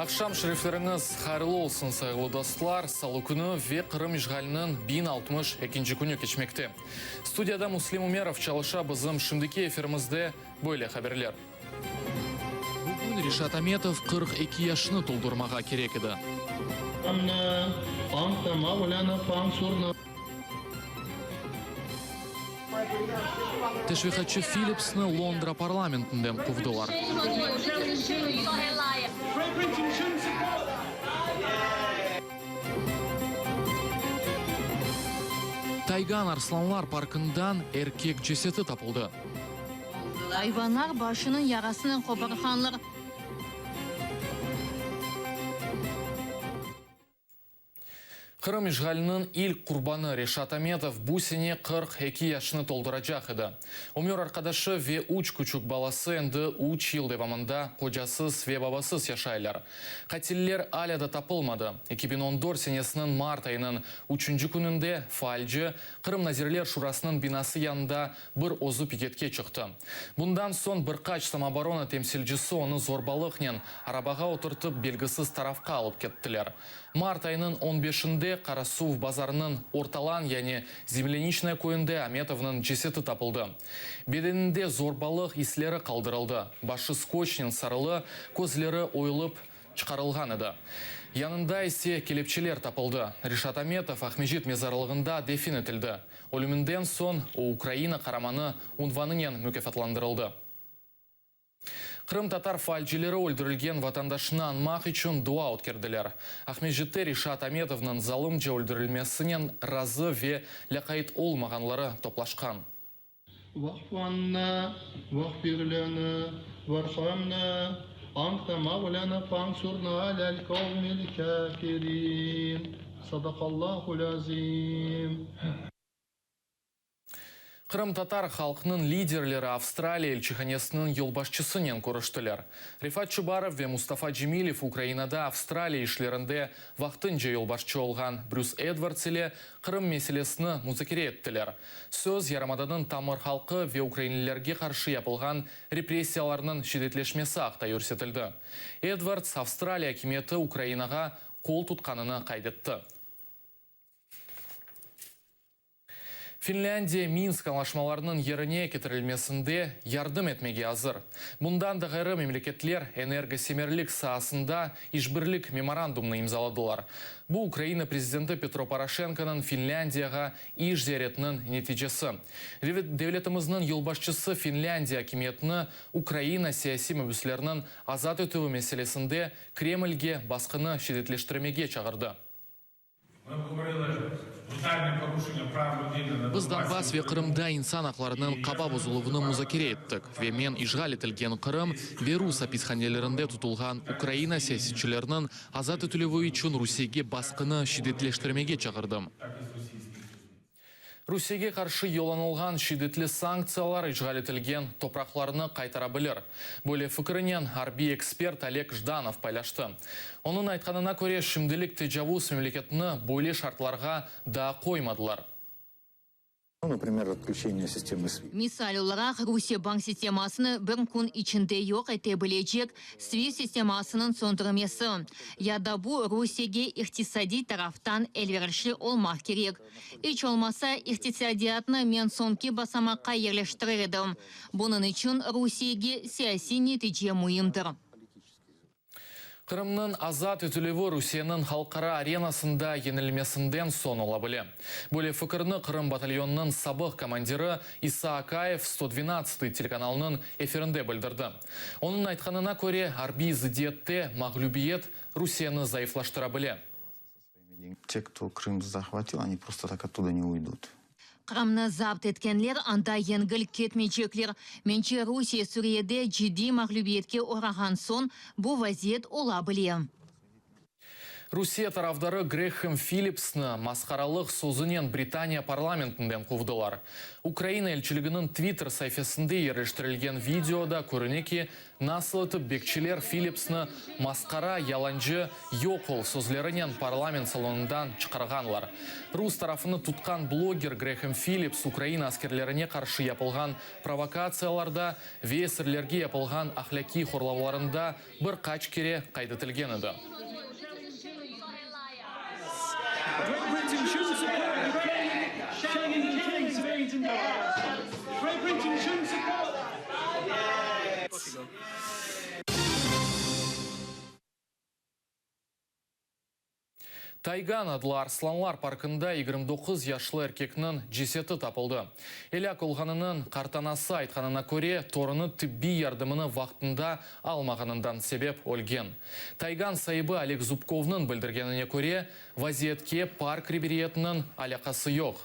Aqşam şerifleriñiz hayırlı olsun, sayğılı dostlar! Salı künü ve Qırım işğaliniñ 1062 künü keçmekte. Studiyada Müslim Ümerov çalışa, bizim şimdiki efirimizde böyle haberler. Bugün Reşat Ametov 42 yaşını toldurmağa kerek edi. Teşviqatçı Phillipsni Londra parlamentinden quvdılar. Taygan arslanlar parkından erkek ceseti tapıldı. Ayvanlar başınıñ yarasını qoparğanlar. Qırım işğaliniñ ilk qurbanı Reşat Ametov bu sene 42 yaşını tolduracaq edi. Ömür arqadaşı ve üç küçük balası endi üç yıl devamında qocasız ve babasız yaşaylar. Qatiller alâ da tapılmadı. 2014 senesiniñ mart ayınıñ üçünci kününde faalci Qırım Nazirler Şurasınıñ binası yanında bir özü piketke çıqtı. Bundan soñ bir qaç samooborona temsilcisi onı zorbalıqnen arabağa oturtıp belgisiz tarafqa alıp kettiler. Mart ayınıñ on beşinde Qarasuv bazarınıñ Ortalan, yani Zemlâniçnaya köyünde Ametovnıñ ceseti tapıldı. Bedeninde zorbalıq isleri qaldırıldı, başı skotçnen sarılı, közleri oyulıp çıqarılğan edi. Yanında ise kelepçeler tapıldı. Reşat Ametov Aqmescit mezarlığında defin etildi. Ölüminden soñ o Ukraina Qaramanı unvanınen mukâfatlandırıldı. Qırımtatar faalcileri öldürilgen vatandaşını añmaq içün dua ötkerdiler. Aqmescitte Reşat Ametovnıñ zalımca öldürilmesinen razı ve lâqayt olmağanları toplaşqan. Vaqfu anna, vağfir lana, varhamna, anta mavlana fansurna alel kavmil kafirin. Sadaqallahul azim. Qırımtatar halqnıñ liderleri Avstraliya elçihanesiniñ yolbaşçısınen körüştiler. Refat Çubarov ve Mustafa Cemilev Ukrainada Avstraliya işlerinde vaqtınca yolbaşçı olğan Brüs Edvards ile Qırım meselesini muzakere ettiler. Söz yarımadanıñ tamır halqı ve ukrainlilerge qarşı yapılğan repressiyalarnıñ şiddetleşmesi aqta yürsetildi. Edvards, Avstraliya akimiyeti Ukrainağa qol tutqanını qayd etti. Finlândiya Minsk añlaşmalarınıñ yerine ketirilmesinde yardım etmege azır. Bundan da ğayrı, memleketler energosemerlik saasında işbirlik memorandumnı imzaladılar. Bu, Ukraina prezidenti Petro Poroşenkonıñ Finlândiyağa iş ziyaretiniñ neticesi. Devletimizniñ yolbaşçısı Finlândiya akimiyetini Ukraina siyasiy mabüsleriniñ azat etüvi meselesinde Kremlge basqını şiddetleştirmege çağırdı. Biz Donbass ve Qırımda insan aqlarınıñ qaba bozuluvını muzakere ettik ve men işğal etilgen Qırım ve rus apishanelerinde tutulğan Ukraina siyasetçileriniñ azat etilüvi içün Rusiyege basqını şiddetleştirmege çağırdım. Rusiyege qarşı yollanılğan şiddetli sanktsiyalar işğal etilgen topraqlarnı qaytara bilir. Böyle fikirinen arbiy ekspert Oleg Jdanov paylaştı. Onıñ aytqanına köre, şimdilik tecavuz memleketini böyle şartlarğa daa qoymadılar. Misal olaraq, Rusiye bank sistemasını bir kün içinde yoq ete bilecek SWIFT sistemasınıñ söndürmesi. Ya da bu Rusiyege iqtisadiy taraftan elverişli olmaq kerek. İç olmasa, iqtisadiyatnı men soñki basamaqqa yerleştirir edim. Bunıñ içün Rusiyege siyasiy netice müimdir. Qırımnıñ azat etilüvi Rusiyeniñ halqara arenasında yeñilmesinden soñ ola bile. Böyle fikirni Qırım batalyonınıñ sabıq komandiri İsa Akayev sto dvenadtsıtıy telekanalınıñ efirinde bildirdi. Onıñ aytqanına köre, arbiy zıddiyette mağlübiyet Rusiyeni zayıflaştıra bile. Te, kto Krım zahvatil, oni prosto tak ottuda ne uydut. Qırımnı zapt etkenler anda yengil ketmeycekler. Mence, Rusiye Suriyede ciddiy mağlübiyetke oğrağan soñ bu vaziyet ola bile. Rusiye tarafdarı Graham Phillipsni masqaralıq sözünen Britaniya parlamentinden quvdılar. Ukraina elçiliginiñ Twitter saifesinde yerleştirilgen videoda körüne ki, nasıl etip bekçiler Phillipsni masqara, yalancı, yoq ol sözlerinen parlament salonından çıqarğanlar. Rus tarafını tutqan bloger Graham Phillips Ukraina askerlerine qarşı yapılğan provokatsiyalarda ve esirlerge yapılğan ahlâqiy horlavlarında bir qaç kere qayd etilgen edi. Taygan adlı arslanlar parkında 29 yaşlı erkekniñ ceseti tapıldı. Elâk olğanınıñ qartanası aytqanına köre, torunı tibbiy yardımını vaqtında almağanından sebep ölgen. Taygan saibi Oleg Zubkovnıñ bildirgenine köre, vaziyetke park reberiyetiniñ alâqası yoq.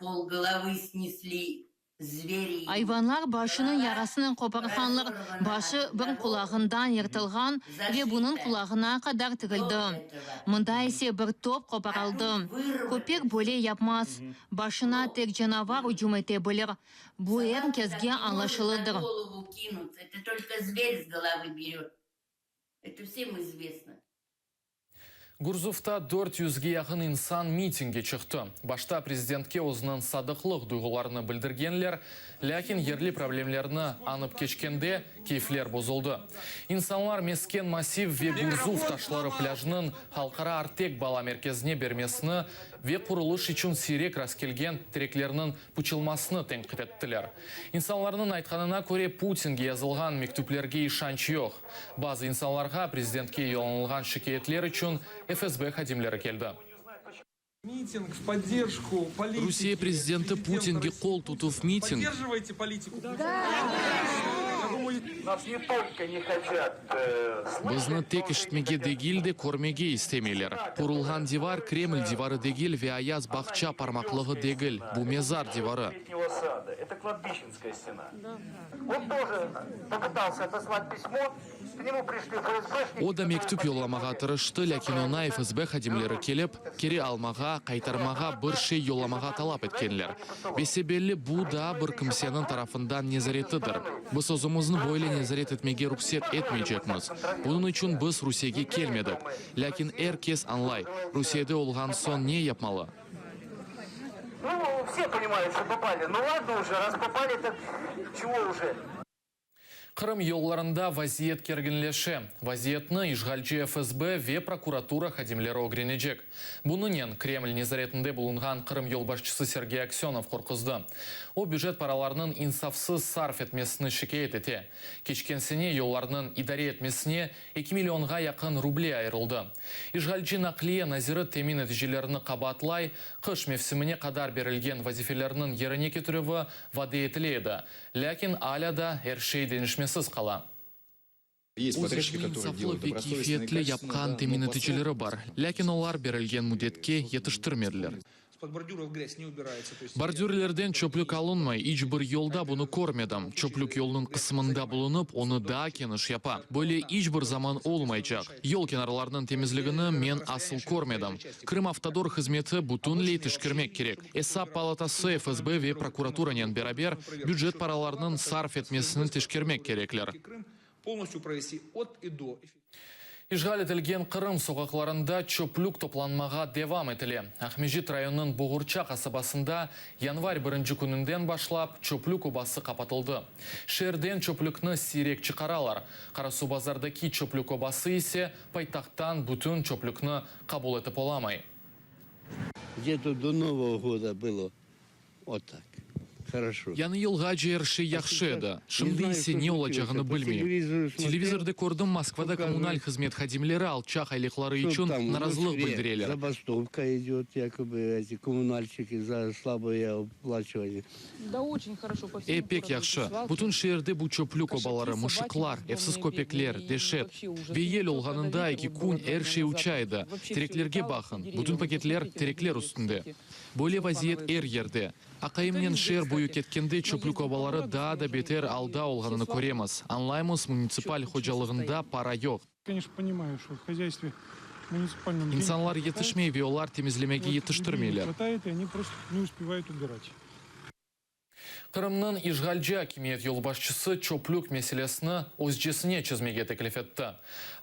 Pol golovı snesli zveri. Ayvanlar başınıñ yarasını qoparğanlar, başı bir qulağından yırtılğan ve bunıñ qulağına qadar tigildi. Mında ise bir top qoparıldı. Köpek böyle yapmaz, başına tek canavar ücüm ete bilir. Bu er kesge añlaşılıdır. Gurzufta dört yüzge yaqın insan mitingge çıqtı. Başta prezidentke özüniñ sadıqlıq duyğularını bildirgenler, lâkin yerli problemlerni añıp keçkende keyfler bozuldı. İnsanlar mesken massiv ve Gurzuf taşları plâjınıñ Halqara Artek bala merkezine bermesini ve qurulış içün siyrek rastkelgen tereklerniñ pıçılmasını tenqit ettiler. İnsanlarnıñ aytqanına köre, Putinge yazılğan mektüplerge işanç yoq. Bazı insanlarğa prezidentke yollanılğan şikâyetler içün FSB hadimleri keldi. Rusiye prezidenti Putinge qol tutuv miting. Bizni tek eşitmege degil de, körmege istemeyler. Qurulğan divar Kreml divarı degil ve Ayaz bağça parmaqlığı degil, bu mezar divarı. O da mektüp yollamağa tırıştı, lâkin oña FSB hadimleri kelip, keri almağa, qaytarmağa, bir şey yollamağa talap etkenler. Bese-belli, bu daa bir kimseniñ tarafından nezaretidir. Biz özümizni böyle nezaret etmege ruhset etmeycekmiz. Bunıñ içün biz Rusiyege kelmedik. Lâkin er kes añlay, Rusiyede olğan soñ ne yapmalı? Qırım yollarında vaziyet kerginleşe. Vaziyetni işğalci FSB ve prokuratura hadimleri ögrenecek. Bunınen Kreml nezaretinde bulunğan Qırım yolbaşçısı Sergey Aksenov qorquzdı. O, bücet paralarınıñ insafsız sarf etmesini şikâyet ete. Keçken sene yollarnıñ idare etmesine eki millionğa yaqın ruble ayırıldı. İşğalci naqliye naziri temin eticilerni qabaatlay, qış mevsimine qadar berilgen vazifelerniñ yerine ketirüvi vade etile edi, lâkin alâ da er şey deñişmesiz qala. Öz işini insaflı ve keyfiyetli yapqan temin eticileri bar, lâkin olar berilgen müddetke yetiştirmediler. Bordürlerden çöplük alınmay, iç bir yolda bunı körmedim. Çöplük yolnıñ qısmında bulunıp, onı daa keniş yapa. Böyle iç bir zaman olmaycaq. Yol kenarlarınıñ temizligini men asıl körmedim. Krımavtodor hızmeti bütünley teşkermek kerek. Esap palatası, FSB ve prokuraturanen beraber bücet paralarınıñ sarf etmesini teşkermek kerekler. İşğal etilgen Qırım soqaqlarında çöplük toplanmağa devam etile. Aqmescit rayonınıñ Boğurça qasabasında yanvar birinci kününden başlap çöplük obası qapatıldı. Şeerden çöplükni siyrek çıqaralar. Qarasuvbazardaki çöplük obası ise paytahttan bütün çöplükni qabul etip olamay. Gde-to do Novogo goda bylo vot tak, horoşo. Yañı yılğace er şey yahşı edi, şimdi ise ne olacağını bilmeyim. Televizorde kördim, Moskvada kommunal hızmet hadimleri alçaq aylıqları içün narazılıq bildireler. Zabastovka idet, yakoby eti kommunalşçiki za slaboye oplaçivaniye. E, pek yahşı. Bütün şeerde bu çöplük obaları, mışıqlar, evsiz köpekler, deşet. Ve yel olğanında eki kün er şey uça edi. Tereklerge baqıñ, bütün paketler terekler üstünde. Böyle vaziyet er yerde. Aqayımnen şeer boyu ketkende çöplük obaları daa da beter alda olğanını köremiz. Añlaymız, munitsipal hocalığında para yoq. İnsanlar yetişmey ve olar temizlemege yetiştirmeyler. Qırımnıñ işğalci akimiyet yolbaşçısı çöplük meselesini özcesine çezmege teklif etti.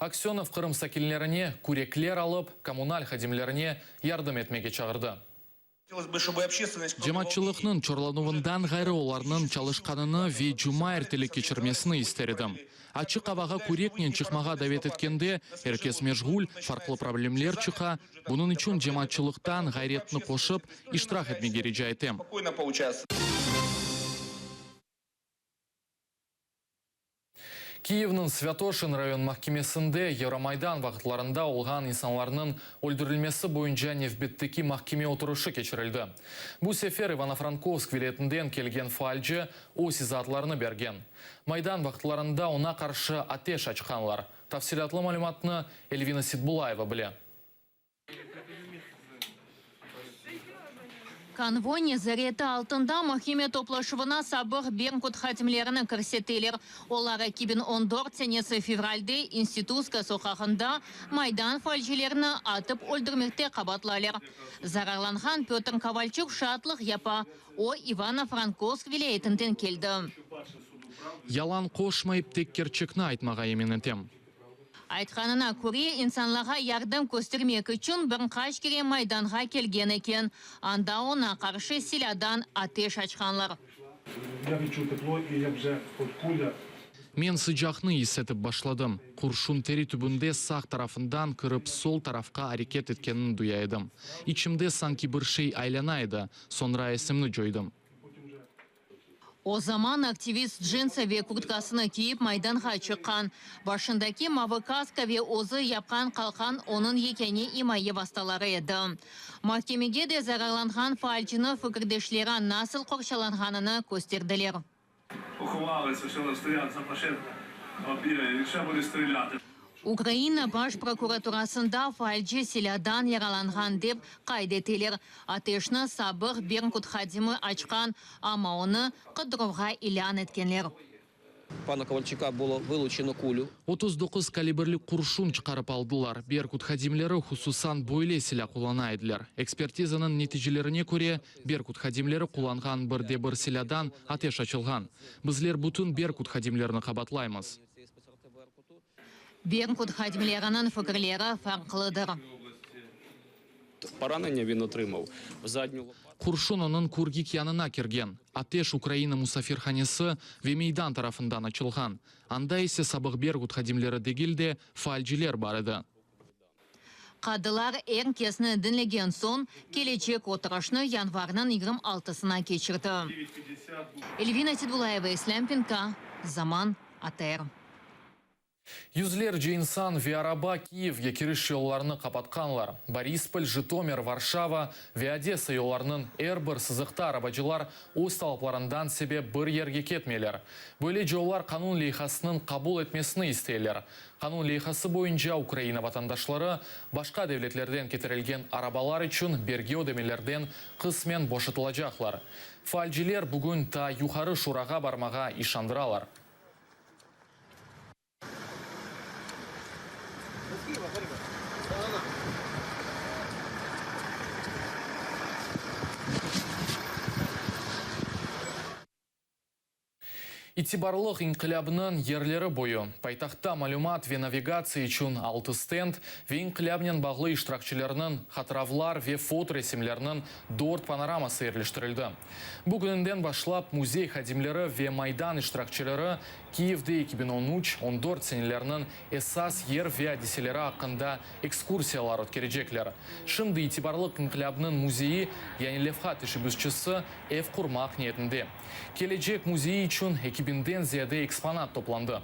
Aksönov Qırım sakinlerine kürekler alıp, kommunal hadimlerine yardım etmege çağırdı. Cemaatçılıqnıñ çorlanuvından ğayrı olarnıñ çalışqanını ve cuma ertelik keçirmesini ister edim. Açıq avağa küreknen çıqmağa davet etkende, er kes meşğul, farqlı problemler çıqa, bunıñ içün cemaatçılıqtan ğayretni qoşıp, iştirak etmege rica etem. Kiyevniñ Svâtoşin rayon mahkemesinde Euromaydan vaqıtlarında olğan insanlarnıñ öldürilmesi boyunca nevbetteki mahkeme oturışı keçirildi. Bu sefer İvano-Frankovsk vilâyetinden kelgen faalci öz izaatlarını bergen. Maydan vaqıtlarında oña qarşı ateş açqanlar. Tafsilâtlı malümatnı Elvina Sitbulayeva bile. Konvoy nezareti altında mahkeme toplaşuvına sabıq Berkut hadimlerini kirseteler. Olar 2014 senesi fevralde İnstitutskaya soqağında Maydan faalcilerini atıp öldürmekte qabaatlaylar. Zararlanğan Pötr Kovalçuk şaatlıq yapa. O, İvano-Frankovsk vilâyetinden keldi. Yalan qoşmayıp, tek kerçekni aytmağa yemin etem. Aytqanına köre, insanlarğa yardım köstermek içün bir qaç kere Maydanğa kelgen eken. Anda oña qarşı silâdan ateş açqanlar. Men sıcaqnı is etip başladım. Qurşun teri tübünde sağ tarafından kirip sol tarafqa areket etkenini duya edim. İçimde sanki bir şey aylana edi, soñra esimni coydım. O zaman aktivist djinsa ve kurtkasını kiyip Maydanğa çıqqan. Başındaki mavı kaska ve özü yapqan qalqan onıñ yekâne imaye vastaları edi. Mahkemege de zararlanğan faalcini fikirdeşleri nasıl qorçalanğanını kösterdiler. Ukraina Baş prokuraturasında faalci silâdan yaralanğan dep qayd eteler. Ateşni sabıq Berkut hadimi açqan, amma onı qıdıruvğa ilân etkenler. Pana Kovalçuka bulo vıluçeno kulü. 39 kalibrli qurşun çıqarıp aldılar. Berkut hadimleri hususan böyle silâ qullana ediler. Ekspertizanıñ neticelerine köre, Berkut hadimleri qullanğan bir de bir silâdan ateş açılğan. Bizler bütün Berkut hadimlerini qabaatlaymız. Berkut hadimleriniñ fikirleri farqlıdır. Qurşun onıñ kürgik yanına kirgen. Ateş Ukraina musafirhanesi ve meydan tarafından açılğan. Anda ise sabıq Berkut hadimleri degil de, faalciler bar edi. Qadılar er kesni diñlegen soñ, kelecek oturışnı yanvarnıñ 26-sına keçirdi. Elvina Sedulayeva, İslâm Pinka, Zaman, ATR. Yüzlerce insan ve araba Kiyevge kiriş yollarını qapatqanlar. Borispol, Jıtomir, Varşava ve Odesa yollarınıñ er bir sızıqta arabacılar öz talaplarından sebep bir yerge ketmeyler. Böylece olar qanun leyhasınıñ qabul etmesini isteyler. Qanun leyhası boyunca Ukraina vatandaşları başqa devletlerden ketirilgen arabalar içün bergi ödemelerden qısmen boşatılacaqlar. Faalciler bugün ta Yuqarı Şurağa barmağa işandıralar. İtibarlıq inqilâbnıñ yerleri boyu, paytahtta malümat ve navigatsiya içün altı stend ve inqilâbnen bağlı iştirakçilerniñ hatıravlar ve fotoresimlerniñ dört panoraması yerleştirildi. Bugüninden başlap müzey hadimleri ve Maydan iştirakçileri Kiyevde 2013, 14 seneleriniñ esas yer ve adiseleri aqqında ekskursiyalar ötkerecekler. Şimdi İtibarlıq inqilâbnıñ müzeyi, yani levha teşebbüsçisi ev qurmaq niyetinde. Kelecek müzeyi içün eki biñden ziyade eksponat toplandı.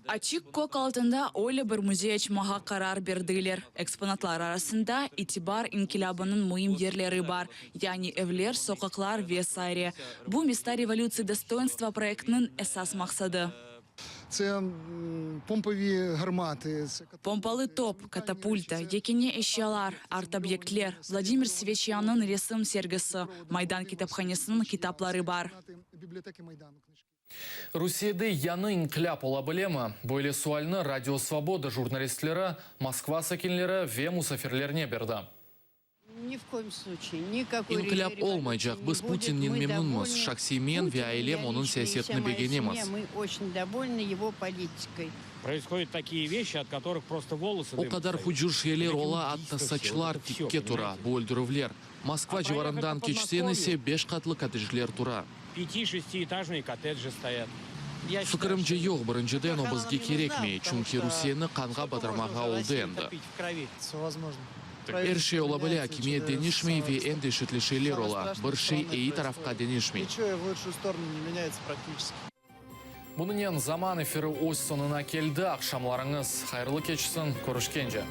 Açıq kök altında öyle bir müzey açmağa qarar berdiler. Eksponatlar arasında İtibar inkilâbınıñ müim yerleri bar, yani evler, soqaqlar ve saire. Bu Mesta revolütsii dostoyinstva proyektiniñ esas maqsadı. Pompalı top, katapulta, yekâne eşyalar, art-obyektler, Vladimir Sveçyanıñ resim sergisi, Maydan kitaphanesiniñ kitapları bar. Rusiyede yañı inqilâp ola bilemi? Böyle sualni Radio Svoboda jurnalistleri Moskva sakinleri ve musafirlerine berdi. İnqilâp olmaycaq, biz Putinnen memnünmiz, şahsiy men ve ailem onıñ siyasetini begenemiz. O qadar hucur şeyler ola, atta saçlar tikke tura, bu öldürüvler. Moskva civarından keçseñ ise, beş qatlı kottejler tura. Fikirimce, yoq, birinciden, o bizge kerekmey, çünki Rusiyeni qanğa batırmağa oldı endi. Er şey ola bile, akimiyet deñişmey ve eñ deşetli şeyler ola, bir şey eyi tarafqa deñişmey. Bunınen Zaman efiri öz soñuna keldi. Aqşamlarıñız hayırlı keçsin, körüşkence!